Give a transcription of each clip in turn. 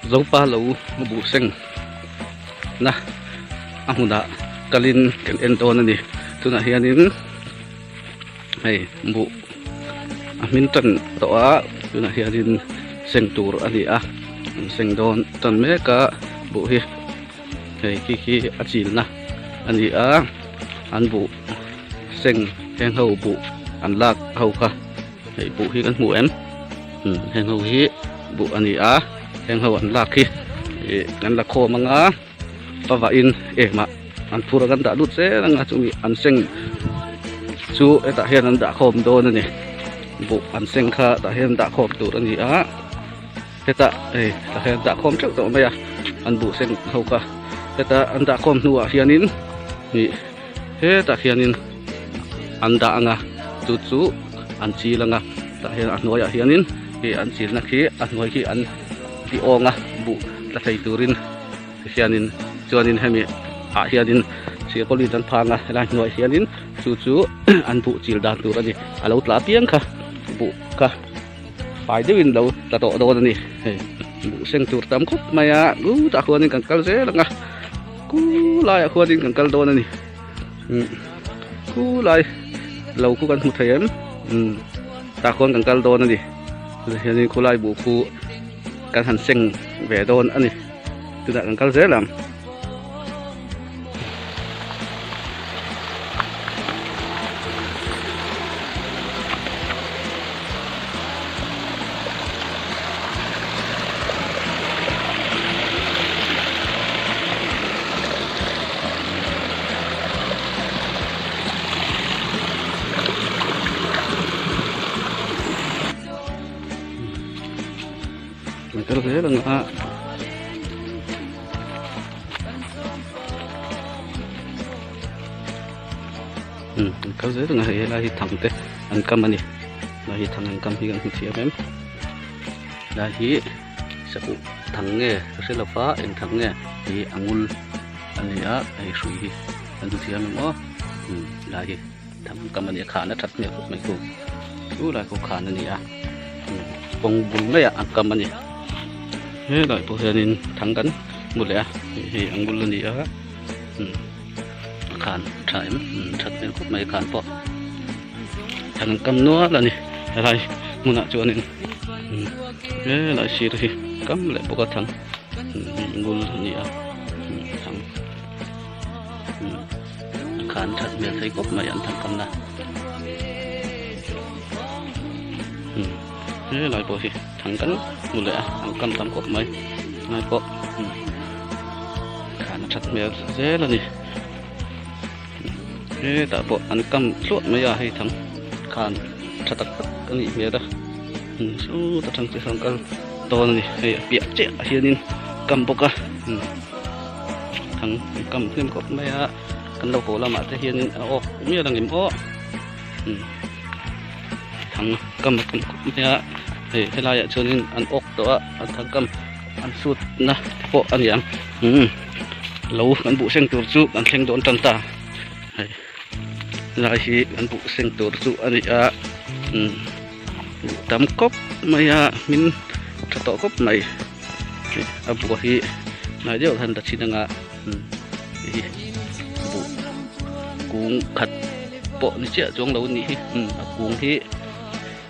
Zopa lo buh seng na a hmunah kalin kan en dawn a ni tunah hianin hei buh a hmin tan tawh a tunah hianin seng tur a ni a an seng dawn tan mek a buh hi hei khi khi a chilna a ni a an buh seng heng ho buh an lak ho kha hei buh hi kan hmu em heng ho hi buh a ni a heng ho an lak hi ih kan la khawm ang a pa vah in engmah an phur a kan dah lut zel ang a chumi an seng chu hetah hian an dah khawm dawn a ni buh an seng kha tah hian dah khawm tur a ni a hetah hei tah hian dah khawm teuh tawh mai a an buh seng ho kha heta an dah khawm hnuah hianin ih hetah hianin an dah ang a chu chu an chil ang a tah hian a hnuaiah hianin ih an chilna khi a hnuai khi an ti awng a buh tla thei turin hianin chuanin hemi ah hianin silpauline an phang a helai hnuaiah hianin chu chu an buh chil dan tur a ni a lo tla piang kha buh kha fai deuhin lo tla tawh dawn a ni hei buh seng tur tam khawp mai a kutah khuanin kan kal zel ang a ku laiah khuanin kan kal dawn a ni khu lai lo khu kan hmu thei em tah khuan kan kal dawn a ni hianin khulai buh khu kan han seng ve dawn a ni tunah kan kal zel ang. Kal zel ang a kal zel ang a hei helai hi thang te an kam a ni helai hi thang an kam hi kan hmu thiam em helai hi sakuh thang nge ka hre lo va eng thang nge hi a ngul a ni a hei hrui hi kan hmu thiam em aw helai hi thang an kam a ni a khan a that hmel khawp mai khu chu lai pawh khan a ni a kawng bul maiah an kam a ni helai pawh hianin thang kan hmu leh a hei a ngul a ni a a khan tha em that hmel khawp mai a khan pawh thang an kam nual a ni helai hmunah chuanin helai sir hi kam leh bawk a thang ngul a ni a thang a khan that hmel thei khawp mai an thang kamna helai pawh hi thang kan hmu leh a an kam tam khawp mai helai pawh khan a that hmel zel a ni hetah pawh an kam thluah mai a hei thang khan tha tak tak a nih hmel a sawta tang te sawn kal dawn a ni hei a piah chiah ah hianin kam bawk a thang an kam hnem khawp mai a kan lo haw lamah te hianin a awk mial ang em aw thang kam a tam khawp mai a hei helaiah chuanin an awk tawh a an thang kam an sut na te pawh a ni ang lo kan buh seng tur chu kan thleng dawn tan ta hei lai hi kan buh seng tur chu a ni a buh tam khawp mai a hmin tha tawh khawp mai a buh hi hnai deuh khan ta chhin anga hei hi buh kung khat pawh ni chiah chuang lo a nih hi a kung hi.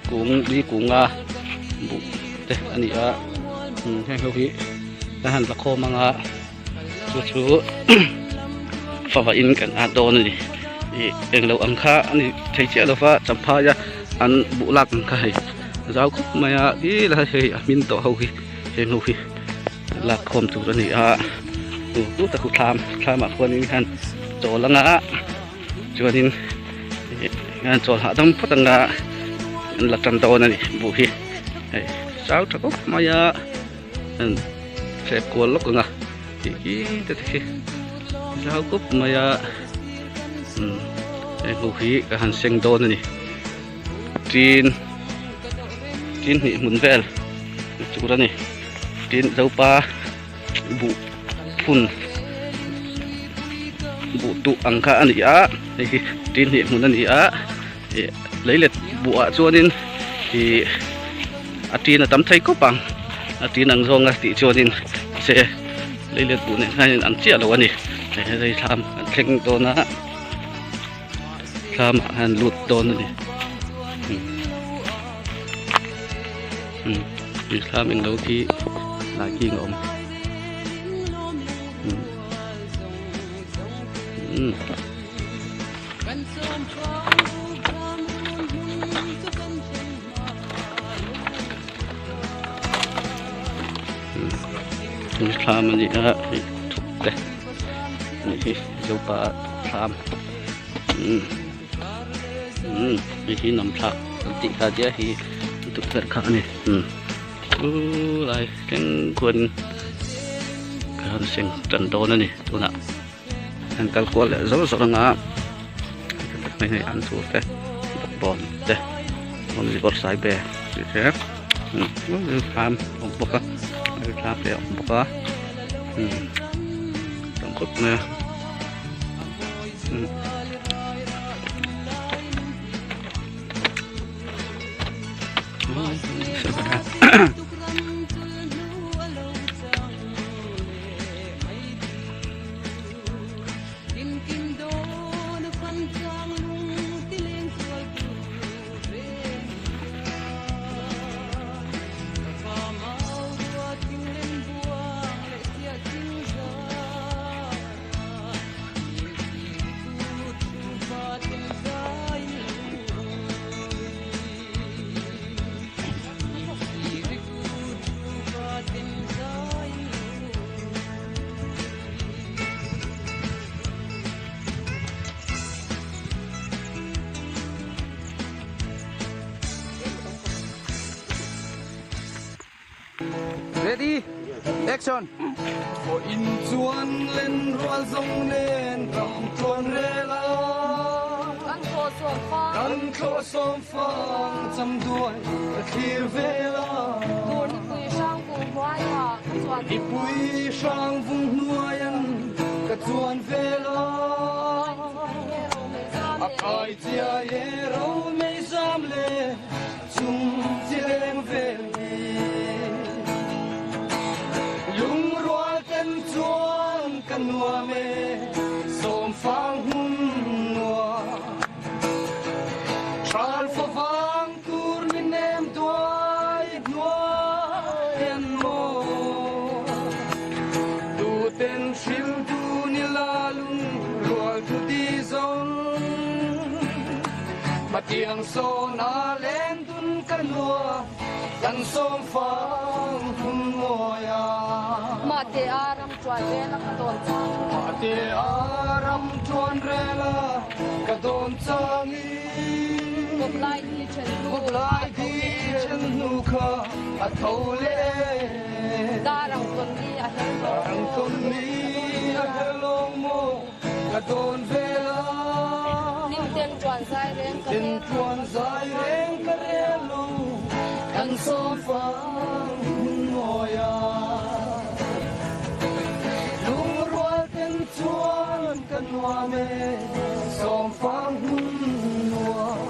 Kung li kunga buh te a ni a heng ho hi kan han la khawm ang a chu chu fava in kan at dawn a ni ih englo ang kha a ni thei chiah lo va champhai a an buh lak ang kha hei zau khawp mai a ti lai hei a hmin tawh ho hi heng ho hi lak khawm tur a ni a tu tu tak chu thlam thlam ah khuanin khan chawl anga chuanin ih chawl hahdam phawt anga an la tan dawn a ni buh hi hei chau tha khawp mai a an hrep kual lawk ang a tih khi te te khi zau khawp mai a umm hei hmuh hi ka han seng dawn a ni tin tin hnih hmun vel tur a ni tin zopa. Buh phun buh tuh ang kha a ni a hei hi tin hnih hmun a ni a ih lei let buh ah chuanin ih a tin a tam thei khawp ang. a tin ang zawnga tih chuanin mahse leilet buh nen hian an chiah lo a ni hei thlam an thleng dawn a thlam ah hian lut dawn a ni umm thlam englo khi hnai khi a awm. Thlam a ni a hei thuk te nih hi zopa thlam umm hei hi nam thlak an tih kha chiah hi tukverh kha a ni umm chu lai thleng khuan ka han seng tan dawn a ni tunah. An kal kual leh zawr zawr anga hei hei an tur te bawkbawn te awmze bawrh sai ve tih te thlam a awm bawk a thlam te a awm bawk a tam khawp mai a. Ready action In chuan len rual zawng nen ram tluan rel a Kan thlawh sawm fang Kan thlawh sawm fang cham duai ka thlir vel a Tur nipui hrang vung hnuaiah ka chuan Nipui hrang vung hnuaian ka chuan vel a A kai chiai e ro mei zam le Chung chi leng vel hi Lungrual ten chuan ka nuam e Sawmfang hmun nuam Tral favang tur ni nem duai hnuai an maw Tu ten hril tu ni la lungrual thu ti zawng Hmatiang sawn a leng dun ka nua kan sawm fang hun mawi a. Mahte a ram tuan rel a ka dawn chang. Mahte a ram tuan rel a ka dawn chang i. Kawp lai di then hnu. Kawp lai di then hnu kha a tho leh. Dar ang tawn ni a her lawng maw. Dar ang tawn ni a her lawng maw. Ka dawn vel a. Limten tuan zai reng ka rel. Limten tuan zai reng ka rel lo. Kan sawm fang hun mawi a. Lungrual ten chuan ka nuam e. Sawm fang hun nuam.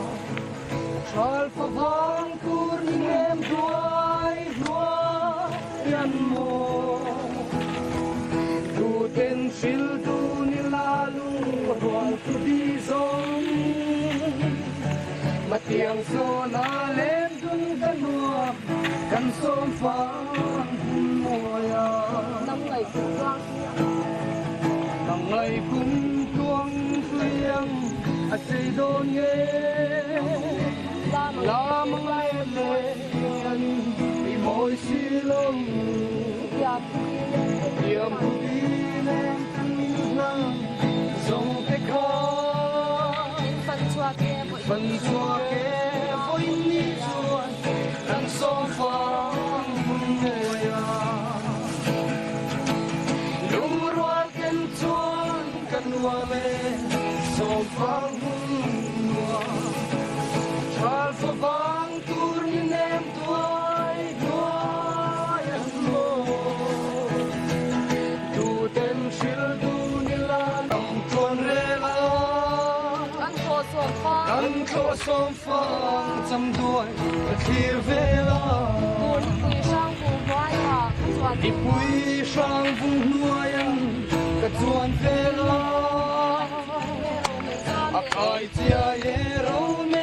Tral favang tur ni nem hnuai hnuai an maw. Tuten hril tu ni la lung rual tu di zawng. Matiang zawn a lem dun ka nuam kan sawm fang hun mawi a. Nang ngaih kum tluang tui ang. Nang ngaih kum tluang tui ang a sei dawn nge. Lam ang lem len i mawi si lo. Tiam pui len kan hlang zawng te kha. In fan chhuak e Vawiin ni chuan kan sawm fang hun mawi a. Lungrual ken chuan ka nuam e, sawm fang hun nuam. Thal favang tur ni nem tuai hnuai an maw. Tuten hril du ni la lam tuan rel a. Kan thlawh sawm fang. Kan thlawh sawm fang cham duai ka thlir vel a. Tur nipui hrang vung hnuai ah. I pui hrang vung hnuaian ka chuan vel a, a khai chiai e ro.